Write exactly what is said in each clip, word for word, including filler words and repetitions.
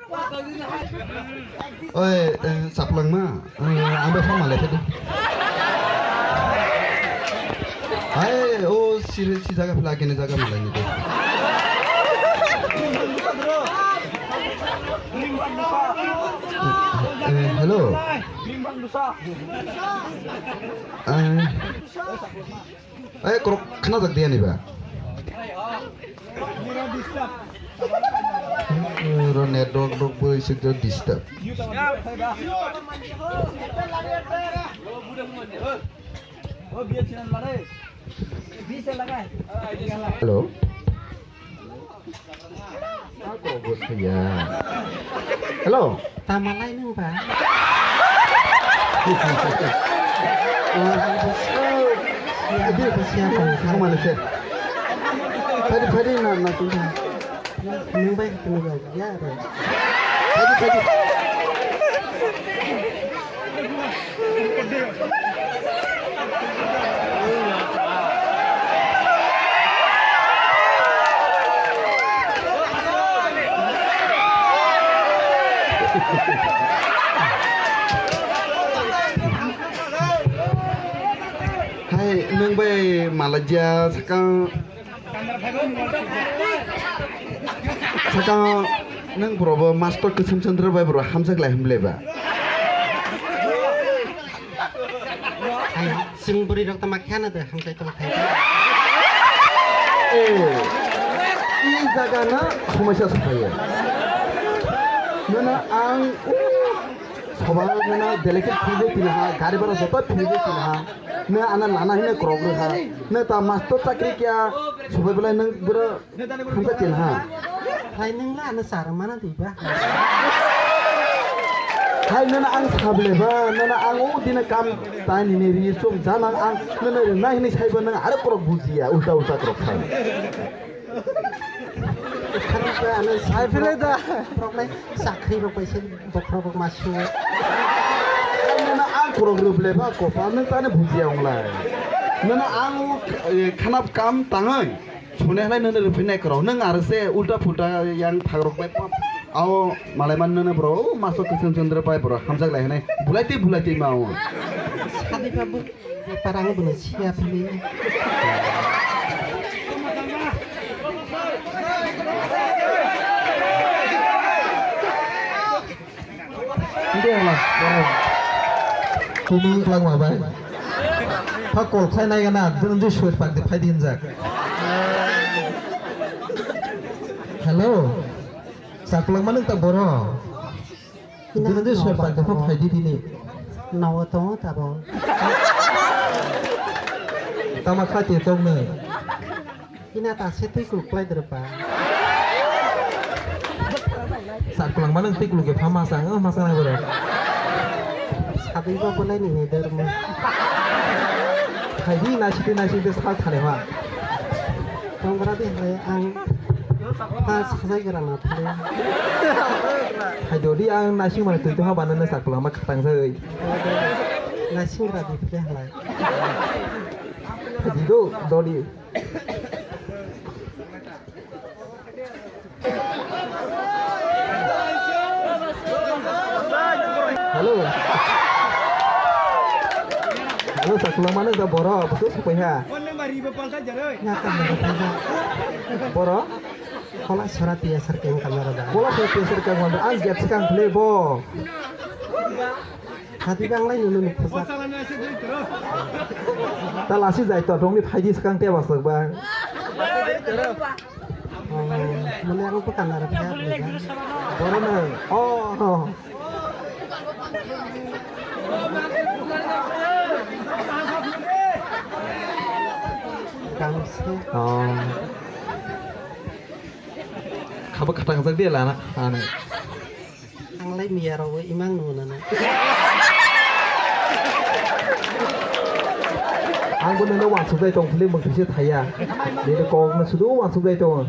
Oi, eh, saplangma, eh, ang bai phone malai phai di. Hai, o si, si jaga phela kene jaga malai ni de. Eh, eh, hello. Eh, eh, korok khna jak dia ni ba. Oro network rok bo isik disturb. Hello. Ako bo saya. Hello. Tamalai nung ba? Oh, siya, siya, siya, siya. Kamu mana sih? Tadi, tadi na, na, tuh. Nung bai kutungwi ya, ya, re. Tadi, tadi. Hai, nung bai Malaysia sakang. Sakang, nung bro bo master Kisam Chandra bai bro hamjak lai himle ba. Ai, chwng bwrwi rok to ma khana de hamjai tong thai. Eh, i jaga na somosa saphaiya. Nana ang, uh, soba nana delicate philbe tinaha, gari bara joto philbe tinaha. Nana ana lana hine krok rwha. Nana ta master chakri kya, sobai belai nung bro Hamsa chin ha. Hai nung la ano sar mana di ba. Hai nana ang sable ba, nana ang o dina kam tani ni ri sum janang ang nana nai ni sai ba nang arok krok bujiya, ulta ulta krok sai. Hai phile da. Krok lai sakri rok bai se bokhro rok ma su. Nana ang krok rup le ba kopa nang tani bujiya onglai. Nana ang, eh, khanap kam tangai. Sune halai nang rwphainai kwrwng. Nwng aro se ulta phulta yang thakrok bai pap. Ao malai man nana bro, o maso Kishan Chandra pai bro, hamjak lai hinai. Bulai twi, bulai twi ma o. Sadi babu, parang bwno siya phili. Hindi wala. Kumang lang ma bai. Pa call khai nai gana, dun di suit pak di phai din jak. Hello. Saklak manuk ta boro. Dun di suit pak di phai di dini. Nawa tongo tabo. Tama khati tong ne. Ina ta se twi kuluk klai dwrwk ba. Sak kwlangma nwng twi kuluk khe pha masa, oh, masa nai borok. Sadwi bo bolai ni ni dwrwk mo. Phaidi naisik twi naisik twi sal thani ha. Tongra di hai ang pha sajai gra na thale. Hai dodi ang naisik mani twi tongha banana sak kwlangma khatang jai. Naisik gra di thale halai. Phaidi do dodi. Hello. Hello, saklama nang da boro, busu supai ha. Phone number riba palta jaroi. Ya kan, ya kan. Boro? Kola sora tiya sar keng kamera da. Kola sora tiya sar keng kamera. Ang get skang play bo. Hati bang lai nunu nuk phusa. Ta lasi jai to dongni phaidi swkang te baswk bang. Oh, mane ang bukan arep ya. Boro nang. Oh, oh. Kangse. Oh. Khabo khatang jak de lana. Ane. Ang lai miya rok imang nung nana. Ang bo nono wansuk jai tong phili mung thwise thaya. Nini kok no sudu wansuk jai tong.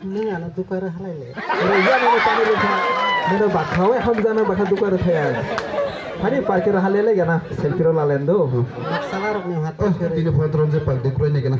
Nung ano dukar halai le. Ore ya nono pani le kha. Nono bakha we hamjana bakha dukar thaya. Hani parke raha le le gana selfie ro lalen do. Sala rok ni hat. Oh, tini phone tron je park de koi ne gana.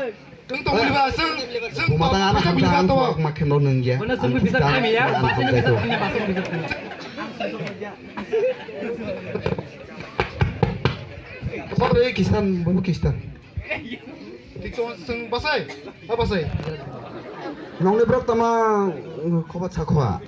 Tong tong bili ba, seng, seng Buma tong, tang ana tong bili hamsa ba ang to. Suak ma khem rok nung ya. Bono sungwi bisa kami ya, basing bisa kami, basing bisa kami. Sab re Kristan, bono Kristan. Tik tong seng basai, ha basai. Nongni borok tama Wng khoba sakha.